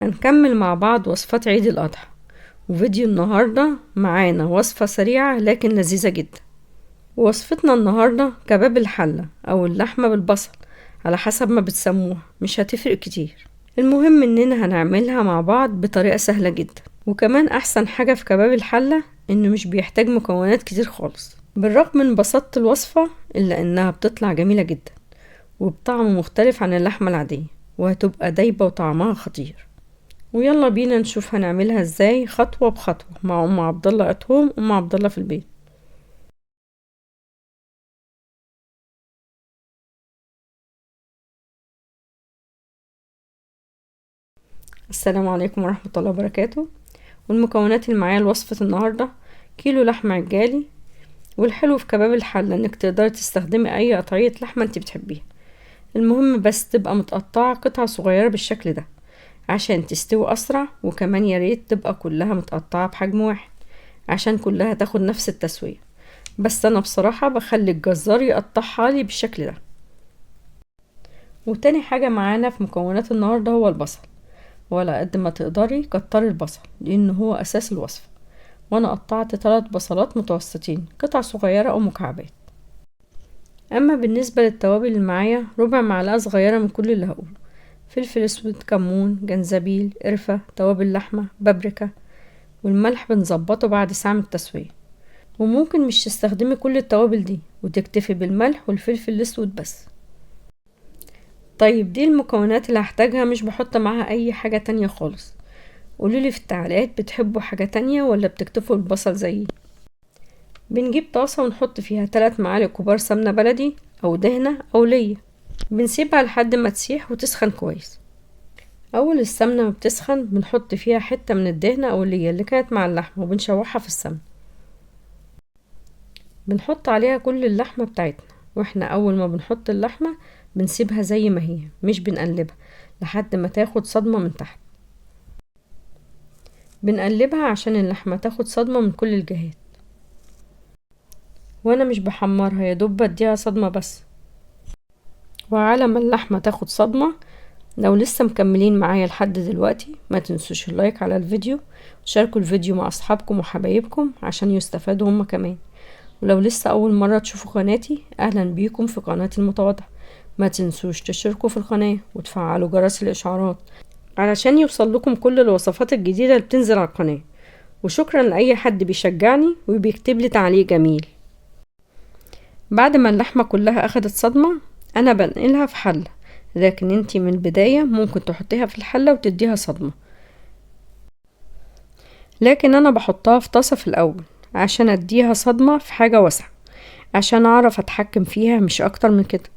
هنكمل مع بعض وصفات عيد الأضحى، وفيديو النهاردة معانا وصفة سريعة لكن لذيذة جدا. وصفتنا النهاردة كباب الحلة أو اللحمة بالبصل على حسب ما بتسموها، مش هتفرق كتير. المهم إننا هنعملها مع بعض بطريقة سهلة جدا، وكمان أحسن حاجة في كباب الحلة إنه مش بيحتاج مكونات كتير خالص. بالرغم من بساطة الوصفة إلا إنها بتطلع جميلة جدا وبطعم مختلف عن اللحمة العادية، وهتبقى دايبة وطعمها خطير. ويلا بينا نشوف هنعملها ازاي خطوة بخطوة مع أم عبد الله at home، أم عبد الله في البيت. السلام عليكم ورحمة الله وبركاته. والمكونات اللي معايا لوصفة النهاردة كيلو لحمة عجالي. والحلو في كباب الحلة انك تقدري تستخدمي اي قطعية لحمة انت بتحبيها، المهم بس تبقى متقطعة قطع صغيرة بالشكل ده عشان تستوي اسرع، وكمان يا ريت تبقى كلها متقطعة بحجم واحد عشان كلها تاخد نفس التسوية. بس انا بصراحة بخلي الجزار يقطعها لي بالشكل ده. وتاني حاجة معانا في مكونات النهاردة هو البصل، ولا قد ما تقدري كتري البصل لان هو اساس الوصفة. وانا قطعت 3 بصلات متوسطين قطع صغيرة او مكعبات. اما بالنسبة للتوابل اللي معايا، ربع معلقة صغيرة من كل اللي هقوله: فلفل اسود، كمون، جنزبيل، قرفة، توابل لحمة، بابريكا. والملح بنظبطه بعد ساعة من التسوية. وممكن مش تستخدمي كل التوابل دي وتكتفي بالملح والفلفل الاسود بس. دي المكونات اللي هحتاجها، مش بحط معاها اي حاجة تانية خالص. قولولي في التعليقات بتحبوا حاجة تانية ولا بتكتفوا البصل زيي. بنجيب طاسة ونحط فيها 3 معالق كبار سمنة بلدي او دهنة او ليا، بنسيبها لحد ما تسيح وتسخن كويس. اول السمنة ما بتسخن بنحط فيها حتة من الدهنة او الليا اللي كانت مع اللحمة وبنشوحها في السمنة. بنحط عليها كل اللحمة بتاعتنا، واحنا اول ما بنحط اللحمة بنسيبها زي ما هي مش بنقلبها لحد ما تاخد صدمة من تحت. بنقلبها عشان اللحمة تاخد صدمة من كل الجهات، وانا مش بحمرها، يا دوب بديها صدمة بس. وعلى ما اللحمة تاخد صدمة، لو لسه مكملين معايا لحد دلوقتي ما تنسوش اللايك على الفيديو، وشاركوا الفيديو مع اصحابكم وحبايبكم عشان يستفادوا هما كمان. ولو لسه اول مرة تشوفوا قناتي، اهلا بيكم في قناتي المتواضعة. ما تنسوش تشتركوا في القناة وتفعلوا جرس الاشعارات علشان يوصل لكم كل الوصفات الجديدة اللي بتنزل على القناة. وشكرا لأي حد بيشجعني وبيكتب لي تعليق جميل. بعد ما اللحمة كلها اخدت صدمة انا بنقلها في حلة، لكن انتي من البداية ممكن تحطيها في الحلة وتديها صدمة، لكن انا بحطها في طاسة في الاول عشان اديها صدمة في حاجة واسعة عشان اعرف اتحكم فيها، مش اكتر من كده.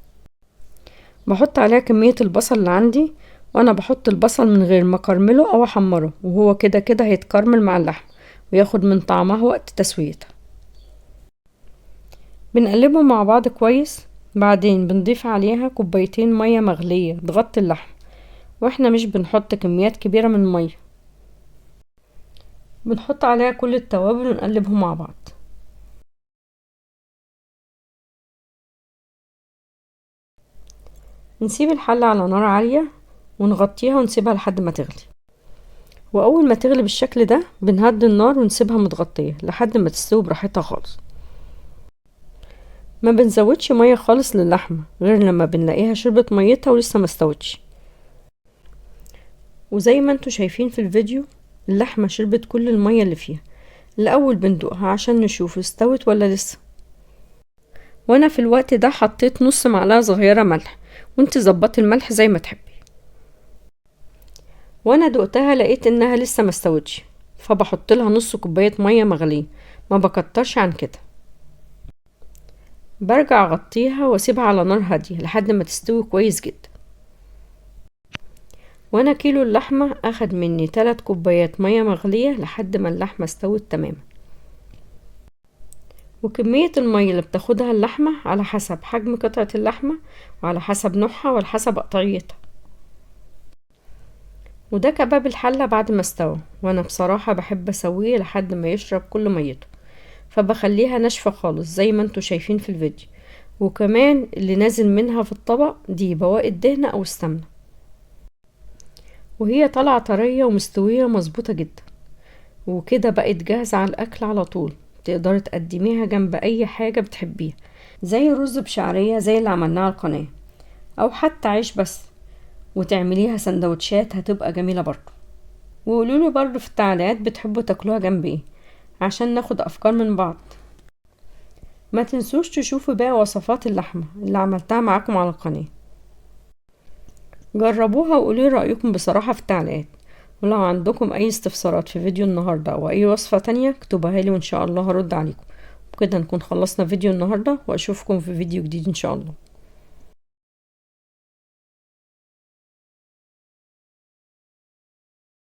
بحط عليها كمية البصل اللي عندي، وانا بحط البصل من غير ما اكرمله او احمره، وهو كده كده هيتكرمل مع اللحم وياخد من طعمها وقت تسويتها. بنقلبه مع بعض كويس، بعدين بنضيف عليها كوبايتين مية مغلية تغطي اللحم، واحنا مش بنحط كميات كبيرة من المية. بنحط عليها كل التوابل ونقلبهم مع بعض. نسيب الحلة على نار عالية ونغطيها ونسيبها لحد ما تغلي. واول ما تغلي بالشكل ده بنهدي النار ونسيبها متغطية لحد ما تستوي براحتها خالص. ما بنزودش مية خالص للحمة غير لما بنلاقيها شربت ميتها ولسه ما استوتش. وزي ما انتوا شايفين في الفيديو اللحمة شربت كل المية اللي فيها. الاول بندوقها عشان نشوف استوت ولا لسه. وانا في الوقت ده حطيت نص معلقة صغيرة ملح، وانت ظبطي الملح زي ما تحبي. وانا دقتها لقيت انها لسه ما استوتش، فبحط لها نص كوباية مية مغلية، ما بكترش عن كده. برجع اغطيها واسيبها على نار هادية لحد ما تستوي كويس جدا. وانا كيلو اللحمة اخد مني 3 كوبايات مية مغلية لحد ما اللحمة استوت تماما. وكمية المية اللي بتاخدها اللحمة على حسب حجم قطعة اللحمة وعلى حسب نوعها وعلى حسب قطعيتها. وده كباب الحلة بعد ما استوى، وانا بصراحة بحب اسويه لحد ما يشرب كل ميته، فبخليها ناشفة خالص زي ما انتوا شايفين في الفيديو. وكمان اللي نازل منها في الطبق دي بواقي الدهنة او السمنة. وهي طالعة طرية ومستوية مظبوطة جدا. وكده بقت جاهزة على الأكل على طول. تقدري تقدميها جنب أي حاجة بتحبيها، زي الرز بشعرية زي اللي عملناه على القناة، أو حتى عيش بس، وتعمليها سندوتشات هتبقى جميلة برضو. وقولولي برضو في التعليقات بتحبوا تاكلوها جنب ايه عشان ناخد أفكار من بعض. ما تنسوش تشوفوا باقي وصفات اللحمة اللي عملتها معاكم على القناة، جربوها وقولي رأيكم بصراحة في التعليقات. ولو عندكم أي استفسارات في فيديو النهاردة أو أي وصفة تانية اكتبوها لي وإن شاء الله هرد عليكم. وكده نكون خلصنا فيديو النهاردة، وأشوفكم في فيديو جديد إن شاء الله.